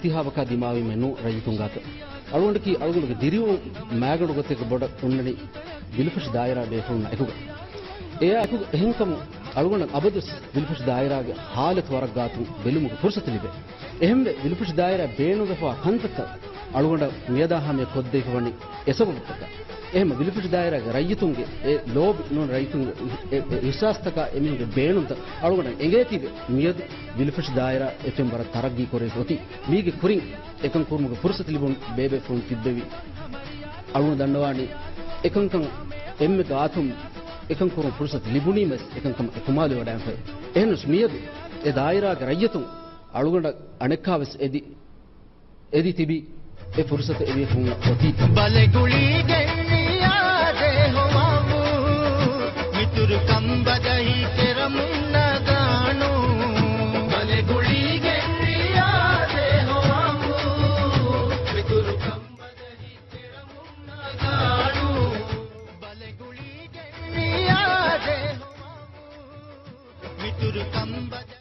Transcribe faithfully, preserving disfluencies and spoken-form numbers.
އިންތިހާބަކާ ދިމާވީމެއް ނޫން ރައްޔިތުން ގާތު. އަޅުގަނޑަކީ އަޅުގަނޑުގެ ދިރިއުޅުން މާގަނޑު ގޮތެއްގެ ބޮޑަށް އޮންނަނީ ވިލުފަށި ދާއިރާ ބޭފުޅުންނާ އެކުގަ. އެއާ އެކުގަ އެހެންކަމުން އަޅުގަނޑަށް އަބަދުވެސް ވިލުފަށި ދާއިރާގެ ހާލަތު ވަރަށް ގާތުން ބެލުމުގެ ފުރުސަތު ލިބޭ. އެހެންވެ، ވިލުފަށި ދާއިރާ ބޭނުންވެފަވާ ކަންތައްތައް އަޅުގަނޑަށް މިއަދާ ހަމަޔަށް ކޮށްދެވިފަވަނީ އެ ސަބަބުތަކަށް. އެހެންމަ ވިލުފަށި ދާއިރާގެ ރައްޔިތުންގެ އެ ލޯބި ނޫން ރައްޔިތުންގެ އެ، އެ އިހްސާސްތަކާ އެމީހުންގެ ބޭނުންތައް އަޅުގަނޑަށް އެނގޭތީވެ މިއަދު ވިލުފަށި ދާއިރާ އެތަން ވަރަށް ތަރައްގީ ކުރެވިފަ އޮތީ. މީގެ ކުރިން އެކަން ކުރުމުގެ ފުރުސަތު ލިބުން ބޭބޭފުޅުން ތިއްބެވި. އަޅުގަނޑު ދަންނަވާނީ އެކަންކަން އެންމެ ގާތުން އެކަން ކުރުން ފުރުސަތު ލިބުނީމަސް އެކަންކަމަށް އެކުމާލި ވަޑައިންފައި. އެހެންނަމަވެސް މިއަދު އެ ދާއިރާގެ ރައްޔިތުން އަޅުގަނޑަށް އަނެއްކާވެސް އެދި، އެދި ތިބި އެ ފުރުސަތު އެބޭފުޅުންނަށް އޮތީ. ބަލެގުޅީގެން ނިޔާދޭ ހޮވާމު، މިތުރު ކަނބަދަހި ކެރަމުން ނަގާނު. ބަލެގުޅީގެން ނިޔާދޭ ހޮވާމު، މިތުރު ކަނބަދަހި ކެރަމުން ނަގާނު. ބަލެގުޅީގެން ނިޔާދޭ ހޮވާމު، މިތުރު ކަނބަދަ